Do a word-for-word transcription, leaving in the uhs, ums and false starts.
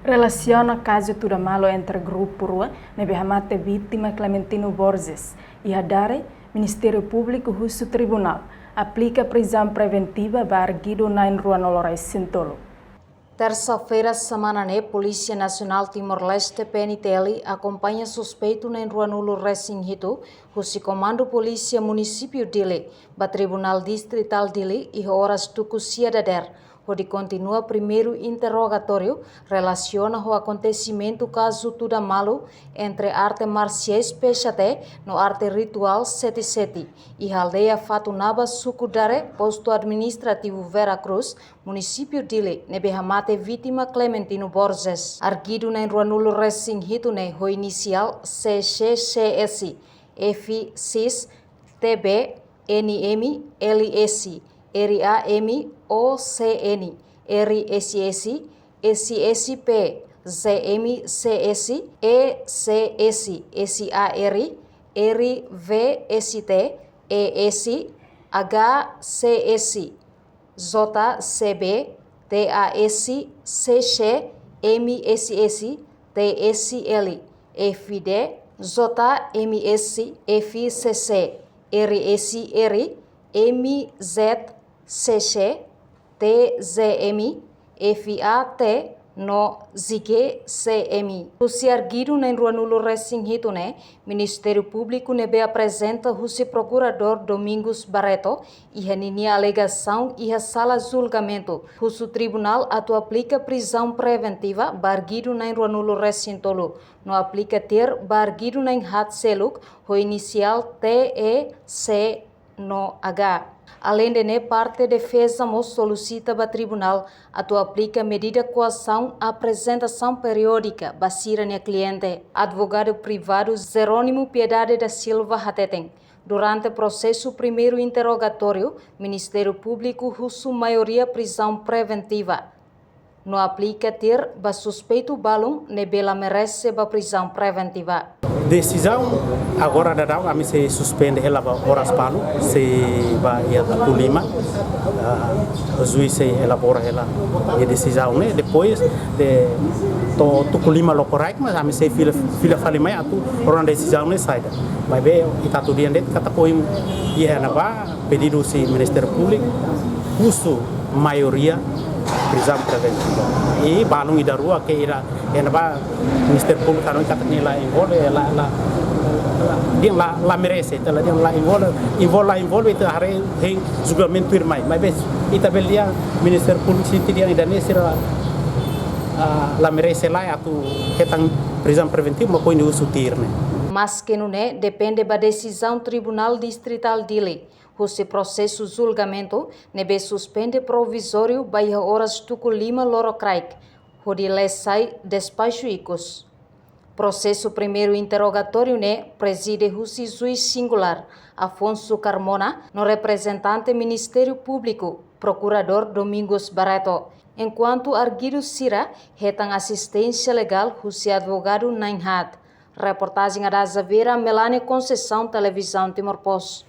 Relasiona kazu tuda malu entre grupu rua ne'ebé hamate vítima Clementino Borges, iha Dare, Ministériu Públiku husu tribunál aplika prizaun preventiva ba arguidu na'in ruanulu resin tolu. Tersa-feira semana ne'e, Polísia Nasionál Timor-Leste, P N T L, akompaña suspeitu na'in ruanulu resin hitu husi Komandu Polísia Munisípiu Dili ba Tribunál Distritál Dili iha oras tuku sia dadeer, hodi kontinua primeiru interrogatóriu relasiona ho akontesimentu kazu tuda malu entre arte marsiais Pexaté no arte rituál Seti-Seti, iha aldeia Fatunaba, suku Dare, postu administrativu Vera Cruz, Munisípiu Dili, ne'ebé hamate vítima Clementino Borges. Arguidu na'in ruanulu resin hitu ne'e ho inisiál C C C S, F X, T B, N M, L S, R A M, O C N, R S S, S S P, Z M C S, E C S, S A R, R V S T, E S, H C S, J C B, T A S, C C, M S S, T S L, F D, J M S, F C C, R S R, M Z C C, T Z M, F A T, no Z G C M. Husi arguidu na'in ruanulu resin hitu ne'e, Ministériu Públiku ne'ebé aprezenta husi Prokuradór Domingos Barreto iha ninia alegasaun iha sala julgamentu, husu tribunál atu aplika prizaun preventiva ba arguidu na'in ruanulu resin tolu, no aplika tiha ba arguidu na'in haat seluk ho inisiál T, E, C no H. Aleinde ne'e, parte defeza mós solisita ba tribunál atu aplika medida koasaun aprezentasaun periódika ba sira-nia kliente. Advogadu privadu Jerónimo Piedade da Silva hateten, durante prosesu primeiru interrogatóriu, Ministériu Públiku husu maioria prizaun preventiva, no aplika tiha ba suspeitu balun ne'ebé la merese ba prizaun preventiva. Desizaun agora daudaun ami sei suspende hela ba oras balu, sei ba iha tuku lima, ah, juís sei elabora hela nia desizaun ne'e, depois de to'o tuku lima lokraik, mas ami sei fila, fila fali mai atu rona desizaun ne'e saida. Maibé ita atu dehan de'it katak ohin iha ne'ebá pedidu husi Ministériu Públiku husu maioria prizaun preventiva. I balun ida rua ke ira, iha ne'ebá Ministériu Públiku hanoin katak nia la envolve, la, la, la, dehan la, la merese, ita la dehan la envolve, envolve, la envolve, ita haree hein julgamentu tuirmai. Maibé ita bele dehan Ministériu Públiku sente dehan ida-ne'e sira, ah, la merese lai atu hetan prizaun preventiva, mak ohin nia husu tiha ne'e. Maske nune'e, depende ba desizaun Tribunál Distritál Dili husi prosesu julgamentu ne'ebé suspende provizóriu ba iha oras tuku lima lokraik, hodi lee sai despaxu ikus. Prosesu primeiru interrogatóriu ne'e prezide husi juís singulár Afonso Carmona no reprezentante Ministériu Públiku, Prokuradór Domingos Barreto, enkuantu arguidu sira hetan asisténsia legál husi advogadu na'in haat. Reportajen Adaza Vera, Melania Conceição, Televizaun Timor Post.